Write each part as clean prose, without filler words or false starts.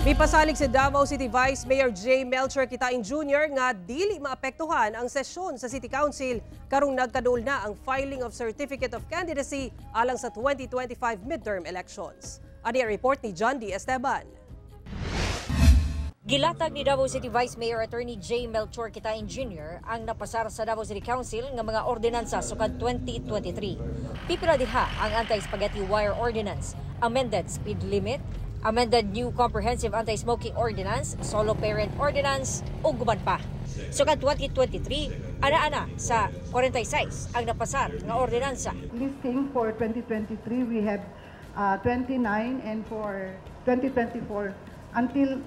Mipasalig si Davao City Vice Mayor J. Melchor Quitain Jr. nga dili maapektuhan ang sesyon sa City Council karong nagkaduol na ang filing of Certificate of Candidacy alang sa 2025 midterm elections. Ani ang report ni John D. Esteban. Gilatag ni Davao City Vice Mayor Attorney J. Melchor Quitain Jr. ang napasar sa Davao City Council nga mga ordinansa sukad 2023. Pipila diha ang Anti-Spaghetti Wire Ordinance, Amended Speed Limit, Amended New Comprehensive Anti-Smoking Ordinance, Solo Parent Ordinance, ug uban pa. Sukad 2023, ana-ana sa 46 ang napasar nga ordinansa. Listing for 2023, we have 29, and for 2024, until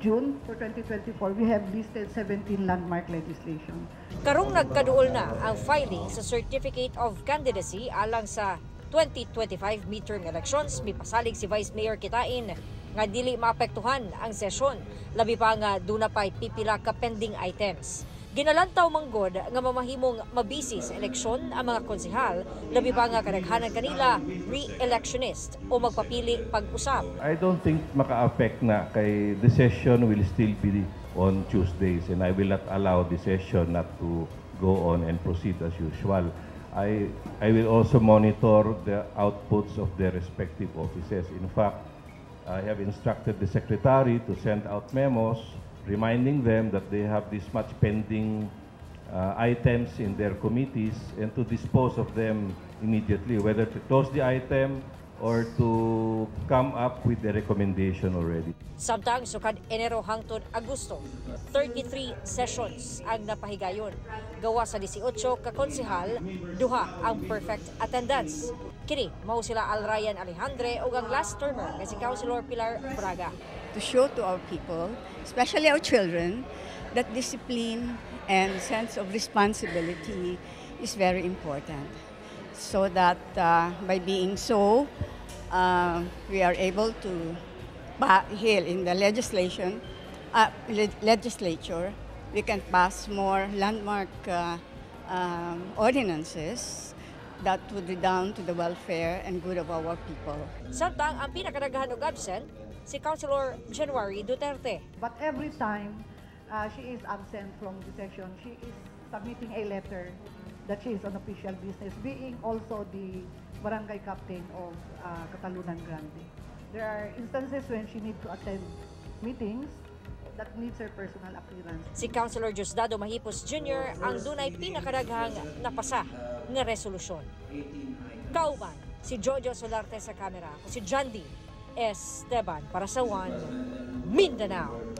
June for 2024, we have listed 17 landmark legislation. Karong nagkaduol na ang filing sa Certificate of Candidacy alang sa 2025 midterm elections, mipasalig si Vice Mayor Quitain nga dili maapektuhan ang sesyon, labi pa nga duna pa'y pipila ka pending items. Ginalantaw manggod nga mamahimong mabisi sa eleksyon ang mga konsehal, labi pa nga kadaghanan kanila re-electionist o magpapili pag-usab. I don't think maka-affect na kay the session will still be on Tuesdays and I will not allow the session not to go on and proceed as usual. I will also monitor the outputs of their respective offices. In fact, I have instructed the secretary to send out memos reminding them that they have this much pending items in their committees and to dispose of them immediately, whether to close the item or to come up with the recommendation already. Samtang sukad Enero hangtod Agosto, 33 sessions ang napahigayon. Gawa sa 18 ka konsehal, duha ang perfect attendance. Kini mao sila Al Ryan Alejandre ug ang last termer nga si Councilor Pilar Braga. To show to our people, especially our children, that discipline and sense of responsibility is very important. So that by being so, we are able to here in the legislature, we can pass more landmark ordinances that would redound to the welfare and good of our people. Samtang ang pinakadaghan og absent si Councilor January Duterte. But every time she is absent from the session, she is submitting a letter that she is on official business, being also the barangay captain of Catalunan Grande. There are instances when she need to attend meetings that needs her personal appearance. Si Councilor Diosdado Mahipos Jr. ang dunay pinakadaghang napasa nga resolusyon. Kauban si Jojo Solarte sa kamera. Ako si John D. Esteban para sa One Mindanao.